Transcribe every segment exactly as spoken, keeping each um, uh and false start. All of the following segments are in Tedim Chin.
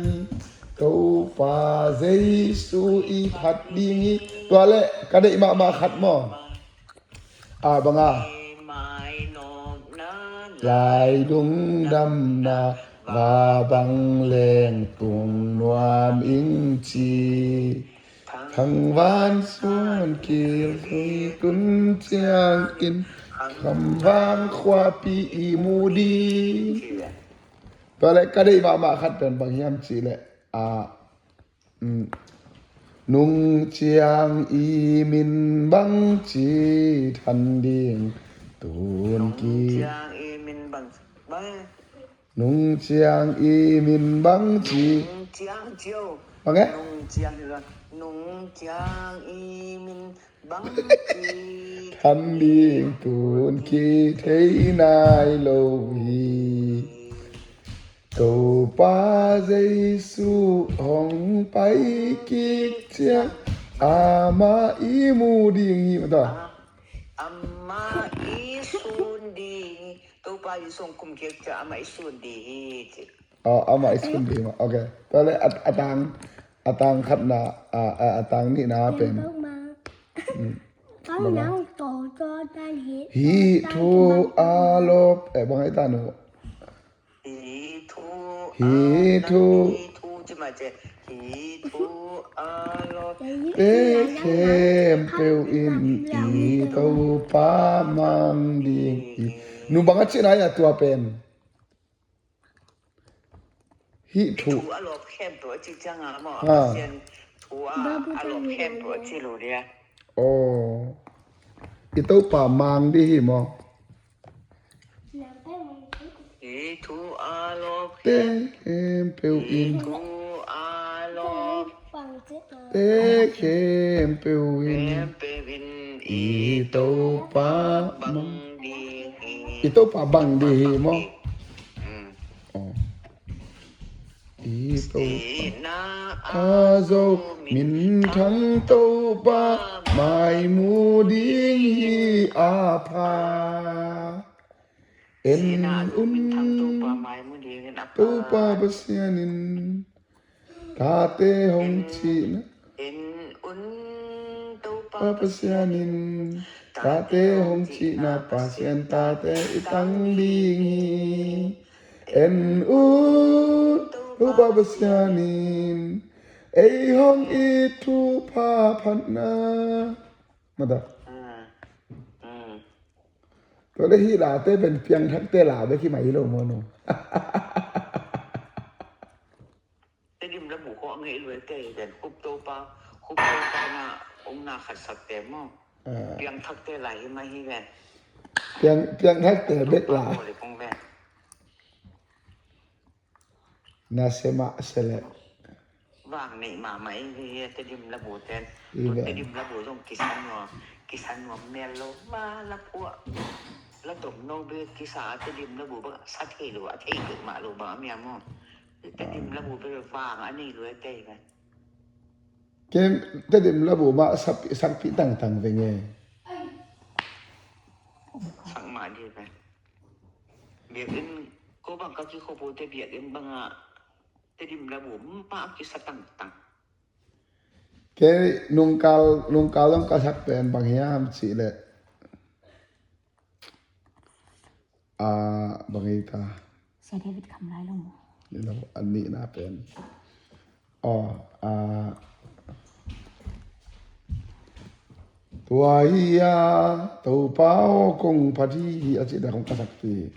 ni. Topa Jesu i phat ding hi. Tua leh ka deih mahmah khat maw? A bang a, lai lungdamna va bang leng tung nuam ing ci. Thangvan suan kilkhui tun ciangin khamvang khuapi i mu ding. Tua leh ka deih mahmah khat pen bang hiam cih leh, a, mm, nung ciang i min bang ci than ding tun ki. Nung ciang i min bang, bang. Nung ciang i min bang ci. Nung ciang cio. Bang e? Nung ciang hi lo. Nung ciang i min bang ci. Than ding tun ki thei nai lo hi. Topa Jesu hong pai kik ciang amah i mu ding hi, mata. Amah i sun ding hi. Topa Jesu hong kum kik ciang amah i sun ding hi ci. Oh, amah i sun ding hi. Ok. Tua leh a, a tang, a tang khatna, a, a, a tang nihna pen. Bang a. Hih thu a lawp, eh, bang a i ta nu. Hih thu, hih thu, hih thu ci mah ci. Hih thu a lawp te khempeuh in i Topa mang ding hi. Nu, bang a cihna hi a tua pen. Hih thu. Hih thu a lawp khempeuh a cih ciang a maw. Ha. Pasian thu a, a lawp khempeuh a cih lo dia. Oh. I Topa mang ding hi maw. Hih thu a lawp te khempeuh in. Hih thu a lawp te khempeuh in. Khempeuh in i Topa mang ding hi. I Topa bang ding hi maw. Mm. Oh. I Topa a zo minthang Topa mai mu ding hi a pha. En un Topa Pasian in tate hong cihna. En un Topa Pasian in tate hong cihna Pasian tate i tang ding hi. En un Topa Pasian in ei hong it thupha phatna. Mata. Tua leh hih late pen piangthakte la bek hi mah hi lo maw nu. Tedim labu khawng a ngeih lua te hi ven. Khup Topa, Khup Topa na ong na khat sak te maw. Ah. Piangthakte lai hi mah hi ven. Piang, piangthakte bek lai. Topa le kong ven. Na se mah se leh. Vang neih mahmah i hi hi Tedim labu ten. Tedim labu zong kisa nuam, kisa nuam mel lo mah la phuah. La dom no bek kisa Tedim labu bang sa thei lo, a thei bek mah lo bang a mia maw. Tedim labu bel vang a nei lua te hi ve. Ken Tedim labu mah sakpih, sakpih tangtang ve nge. Sak mah dih ve. Biakinn ko bang ka kikhopo te biakinn bang a Tedim labu mah a kisa tangtang. Kei nungkal, nungkal zong ka sak pen bang hiam cih leh. Ah, bang hi ta. Sia David kham lai lo maw? Ni lo, a nihna pen. Oh, ah. Tua hi a, Topa aw kong phat hi hi a cih dah kong ka sak hi.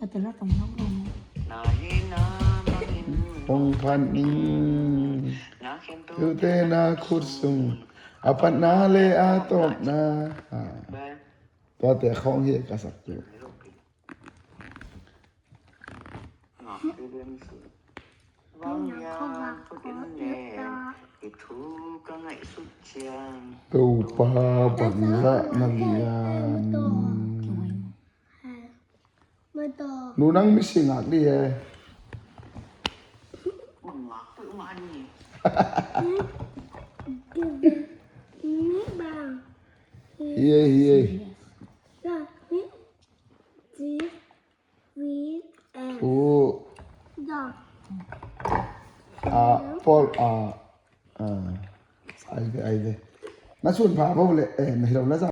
Tua te lo tong lo lo maw? Kong phat ning. Tuate na khut sung. A phatna le a tawpna. Ah. Tuate khawng hi ka sak tu. Topa bangzah na lian. Nu nang misi ngak dih e. Hi e, hi e. Thu. Ah, Paul, ah, ah, ai ve, ai ve. Na sun pha bo le, eh, na hi lo na